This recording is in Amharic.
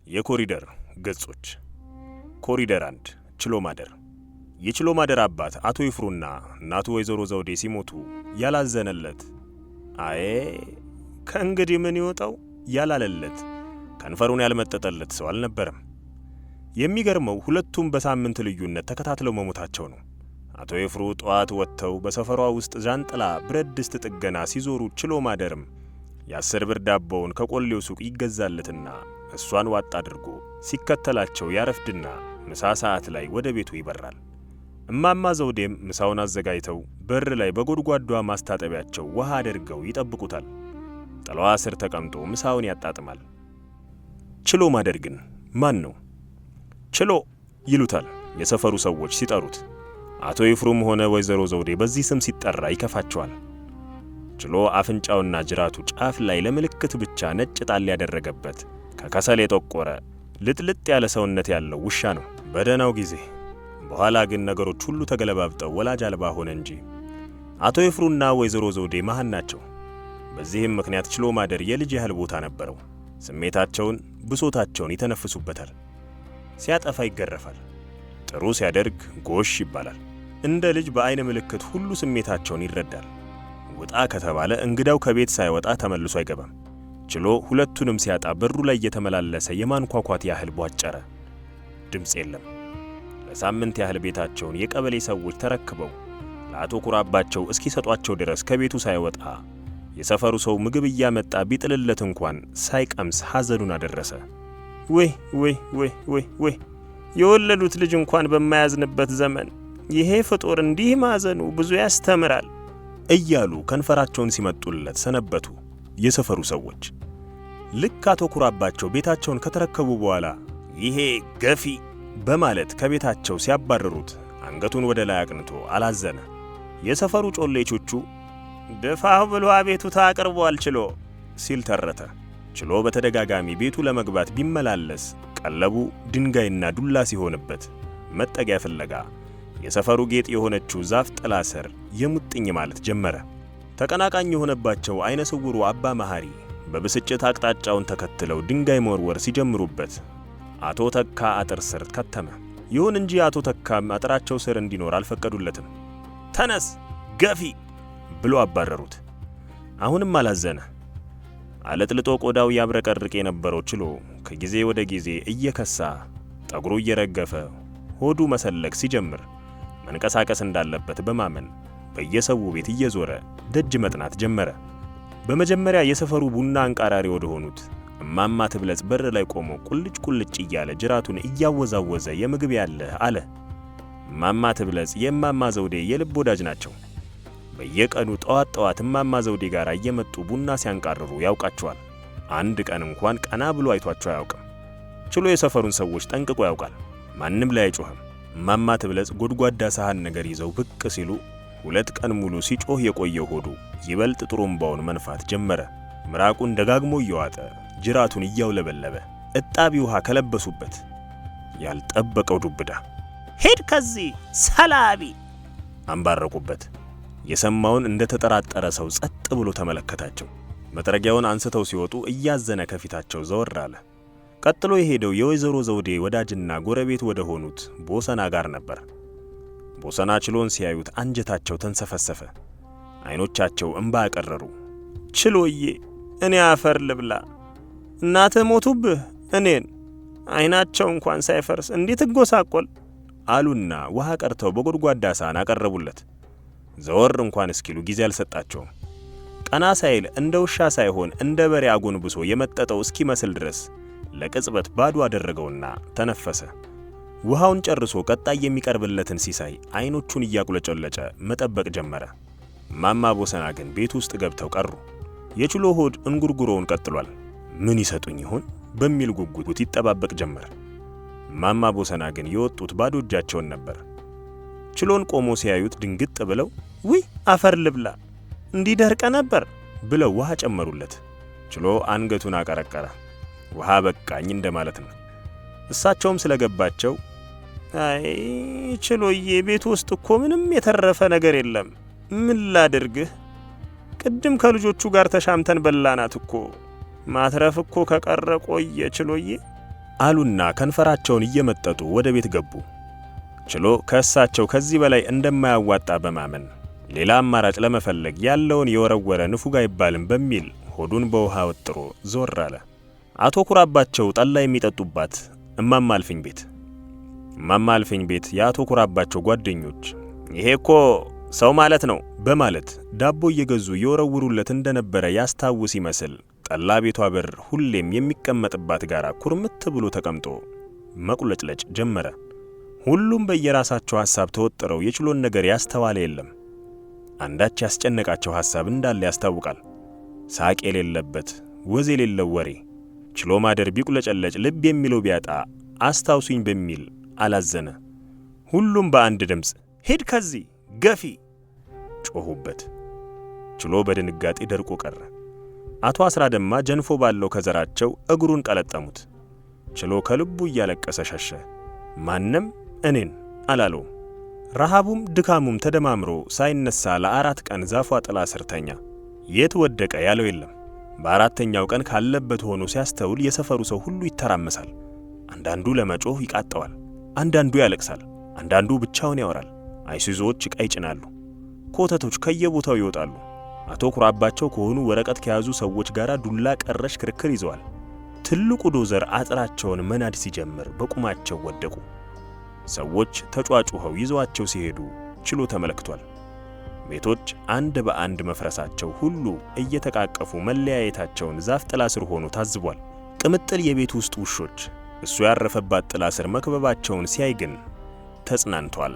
የኮሪደር ገጾች። ኮሪደር 1፣ ችሎ ማደር። የችሎ ማደር አባት አቶ ይፍሩና እናቱ ወይዘሮ ዘውዴ ሲሞቱ ያላዘነለት፣ አዬ ከእንግዲህ ምን ይወጣው ያላለለት፣ ከንፈሩን ያልመጠጠለት ሰው አልነበረም። የሚገርመው ሁለቱም በሳምንት ልዩነት ተከታትለው መሞታቸው ነው። አቶ ይፍሩ ጠዋት ወጥተው በሰፈሯ ውስጥ ዣንጥላ፣ ብረት ድስት ጥገና ሲዞሩ ችሎ ማደርም የ10 ብር ዳቦውን ከቆሌው ሱቅ ይገዛለትና እሷን ዋጥ አድርጎ ሲከተላቸው ያረፍድና ምሳ ሰዓት ላይ ወደ ቤቱ ይበራል። እማማ ዘውዴም ምሳውን አዘጋጅተው በር ላይ በጎድጓዷ ማስታጠቢያቸው ውሃ አድርገው ይጠብቁታል። ጥላዋ ስር ተቀምጦ ምሳውን ያጣጥማል። ችሎ ማደር ግን ማን ነው? ችሎ ይሉታል የሰፈሩ ሰዎች ሲጠሩት። አቶ ይፍሩም ሆነ ወይዘሮ ዘውዴ በዚህ ስም ሲጠራ ይከፋቸዋል። ችሎ አፍንጫውና ጅራቱ ጫፍ ላይ ለምልክት ብቻ ነጭ ጣል ያደረገበት፣ ከከሰል የጠቆረ፣ ልጥልጥ ያለ ሰውነት ያለው ውሻ ነው በደህናው ጊዜ። በኋላ ግን ነገሮች ሁሉ ተገለባብጠው ወላጅ አልባ ሆነ እንጂ አቶ ይፍሩና ወይዘሮ ዘውዴ መሃን ናቸው። በዚህም ምክንያት ችሎ ማደር የልጅ ያህል ቦታ ነበረው። ስሜታቸውን፣ ብሶታቸውን ይተነፍሱበታል። ሲያጠፋ ይገረፋል። ጥሩ ሲያደርግ ጎሽ ይባላል። እንደ ልጅ በአይን ምልክት ሁሉ ስሜታቸውን ይረዳል። ውጣ ከተባለ እንግዳው ከቤት ሳይወጣ ተመልሶ አይገባም። ችሎ ሁለቱንም ሲያጣ በሩ ላይ እየተመላለሰ የማንኳኳት ያህል ቧጨረ። ድምፅ የለም። ለሳምንት ያህል ቤታቸውን የቀበሌ ሰዎች ተረክበው ለአቶ ኩራባቸው እስኪሰጧቸው ድረስ ከቤቱ ሳይወጣ፣ የሰፈሩ ሰው ምግብ እያመጣ ቢጥልለት እንኳን ሳይቀምስ ሐዘኑን አደረሰ። ውይ ውይ ውይ ውይ ውይ፣ የወለዱት ልጅ እንኳን በማያዝንበት ዘመን ይሄ ፍጡር እንዲህ ማዘኑ ብዙ ያስተምራል እያሉ ከንፈራቸውን ሲመጡለት ሰነበቱ የሰፈሩ ሰዎች። ልክ አቶ ኩራባቸው ቤታቸውን ከተረከቡ በኋላ ይሄ ገፊ በማለት ከቤታቸው ሲያባርሩት አንገቱን ወደ ላይ አቅንቶ አላዘነ። የሰፈሩ ጮሌቾቹ ድፋው ብሎ አቤቱታ አቅርቧል ችሎ ሲል ተረተ። ችሎ በተደጋጋሚ ቤቱ ለመግባት ቢመላለስ ቀለቡ ድንጋይና ዱላ ሲሆንበት መጠጊያ ፍለጋ የሰፈሩ ጌጥ የሆነችው ዛፍ ጥላ ስር የሙጥኝ ማለት ጀመረ። ተቀናቃኝ የሆነባቸው አይነ ስውሩ አባ መሐሪ በብስጭት አቅጣጫውን ተከትለው ድንጋይ መወርወር ሲጀምሩበት አቶ ተካ አጥር ስር ከተመ። ይሁን እንጂ አቶ ተካም አጥራቸው ስር እንዲኖር አልፈቀዱለትም። ተነስ ገፊ ብሎ አባረሩት። አሁንም አላዘነ። አለጥልጦ ቆዳው ያብረቀርቅ የነበረው ችሎ ከጊዜ ወደ ጊዜ እየከሳ፣ ጠጉሩ እየረገፈ፣ ሆዱ መሰለክ ሲጀምር መንቀሳቀስ እንዳለበት በማመን በየሰው ቤት እየዞረ ደጅ መጥናት ጀመረ። በመጀመሪያ የሰፈሩ ቡና አንቃራሪ ወደ ሆኑት እማማ ትብለጽ በር ላይ ቆሞ ቁልጭ ቁልጭ እያለ ጅራቱን እያወዛወዘ የምግብ ያለህ አለ። እማማ ትብለጽ የእማማ ዘውዴ የልብ ወዳጅ ናቸው። በየቀኑ ጠዋት ጠዋት እማማ ዘውዴ ጋር እየመጡ ቡና ሲያንቃርሩ ያውቃቸዋል። አንድ ቀን እንኳን ቀና ብሎ አይቷቸው አያውቅም። ችሎ የሰፈሩን ሰዎች ጠንቅቆ ያውቃል። ማንም ላይ አይጮህም። እማማ ትብለጽ ጎድጓዳ ሳህን ነገር ይዘው ብቅ ሲሉ 2 ቀን ሙሉ ሲጮህ የቆየው ሆዱ ይበልጥ ጥሩምባውን መንፋት ጀመረ። ምራቁን ደጋግሞ እየዋጠ፣ ጅራቱን እያውለበለበ እጣቢ ውሃ ከለበሱበት። ያልጠበቀው ዱብዳ። ሂድ ከዚህ ሰላቢ አንባረቁበት። የሰማውን እንደ ተጠራጠረ ሰው ጸጥ ብሎ ተመለከታቸው። መጥረጊያውን አንስተው ሲወጡ እያዘነ ከፊታቸው ዘወር አለ። ቀጥሎ የሄደው የወይዘሮ ዘውዴ ወዳጅና ጎረቤት ወደ ሆኑት ቦሰና ጋር ነበር። ቦሰና ችሎን ሲያዩት አንጀታቸው ተንሰፈሰፈ። አይኖቻቸው እምባ አቀረሩ። ችሎዬ፣ እኔ አፈር ልብላ፣ እናትህ ሞቱብህ፣ እኔን አይናቸው እንኳን ሳይፈርስ እንዴት እጎሳቆል አሉና ውሃ ቀርተው በጎድጓዳ ሳህን አቀረቡለት። ዘወር እንኳን እስኪሉ ጊዜ አልሰጣቸውም። ቀና ሳይል እንደ ውሻ ሳይሆን እንደ በሬ አጎንብሶ የመጠጠው እስኪመስል ድረስ ለቅጽበት ባዶ አደረገውና ተነፈሰ። ውሃውን ጨርሶ ቀጣይ የሚቀርብለትን ሲሳይ አይኖቹን እያቁለጨለጨ መጠበቅ ጀመረ። ማማ ቦሰና ግን ቤት ውስጥ ገብተው ቀሩ። የችሎ ሆድ እንጉርጉሮውን ቀጥሏል። ምን ይሰጡኝ ይሆን በሚል ጉጉት ይጠባበቅ ጀመር። ማማ ቦሰና ግን የወጡት ባዶ እጃቸውን ነበር። ችሎን ቆሞ ሲያዩት ድንግጥ ብለው ውይ አፈር ልብላ፣ እንዲህ ደርቀ ነበር ብለው ውሃ ጨመሩለት። ችሎ አንገቱን አቀረቀረ። ውሃ በቃኝ እንደማለት ነው። እሳቸውም ስለገባቸው አይ ችሎዬ፣ ቤት ውስጥ እኮ ምንም የተረፈ ነገር የለም። ምን ላድርግህ? ቅድም ከልጆቹ ጋር ተሻምተን በላናት እኮ። ማትረፍ እኮ ከቀረ ቆየ ችሎዬ። አሉና ከንፈራቸውን እየመጠጡ ወደ ቤት ገቡ። ችሎ ከእሳቸው ከዚህ በላይ እንደማያዋጣ በማመን ሌላ አማራጭ ለመፈለግ ያለውን የወረወረ ንፉግ አይባልም በሚል ሆዱን በውሃ ወጥሮ ዞር አለ። አቶ ኩራባቸው ጠላ የሚጠጡባት እማማ አልፍኝ ቤት። እማማ አልፍኝ ቤት የአቶ ኩራባቸው ጓደኞች ይሄ እኮ ሰው ማለት ነው በማለት ዳቦ እየገዙ የወረውሩለት እንደነበረ ያስታውስ ይመስል ጠላ ቤቷ በር ሁሌም የሚቀመጥባት ጋር ኩርምት ብሎ ተቀምጦ መቁለጭለጭ ጀመረ። ሁሉም በየራሳቸው ሐሳብ ተወጥረው የችሎን ነገር ያስተዋለ የለም። አንዳች ያስጨነቃቸው ሐሳብ እንዳለ ያስታውቃል። ሳቅ የሌለበት ወዝ የሌለው ወሬ። ችሎ ማደር ቢቁለጨለጭ ልብ የሚለው ቢያጣ አስታውሱኝ በሚል አላዘነ። ሁሉም በአንድ ድምፅ ሂድ ከዚህ ገፊ ጮሁበት። ችሎ በድንጋጤ ደርቆ ቀረ። አቶ አስራደማ ጀንፎ ባለው ከዘራቸው እግሩን ቀለጠሙት። ችሎ ከልቡ እያለቀሰ ሸሸ። ማንም እኔን አላለውም። ረሃቡም ድካሙም ተደማምሮ ሳይነሳ ለ4 ቀን ዛፏ ጥላ ስር ተኛ። የት ወደቀ ያለው የለም። በአራተኛው ቀን ካለበት ሆኖ ሲያስተውል የሰፈሩ ሰው ሁሉ ይተራመሳል። አንዳንዱ ለመጮህ ይቃጠዋል፣ አንዳንዱ ያለቅሳል፣ አንዳንዱ ብቻውን ያወራል። አይሱዞዎች ዕቃ ይጭናሉ፣ ኮተቶች ከየቦታው ይወጣሉ። አቶ ኩራባቸው ከሆኑ ወረቀት ከያዙ ሰዎች ጋር ዱላ ቀረሽ ክርክር ይዘዋል። ትልቁ ዶዘር አጥራቸውን መናድ ሲጀምር በቁማቸው ወደቁ። ሰዎች ተጯጩኸው ይዘዋቸው ሲሄዱ ችሎ ተመልክቷል። ቤቶች አንድ በአንድ መፍረሳቸው ሁሉ እየተቃቀፉ መለያየታቸውን ዛፍ ጥላ ስር ሆኖ ታዝቧል። ቅምጥል የቤት ውስጥ ውሾች እሱ ያረፈባት ጥላ ስር መክበባቸውን ሲያይ ግን ተጽናንቷል።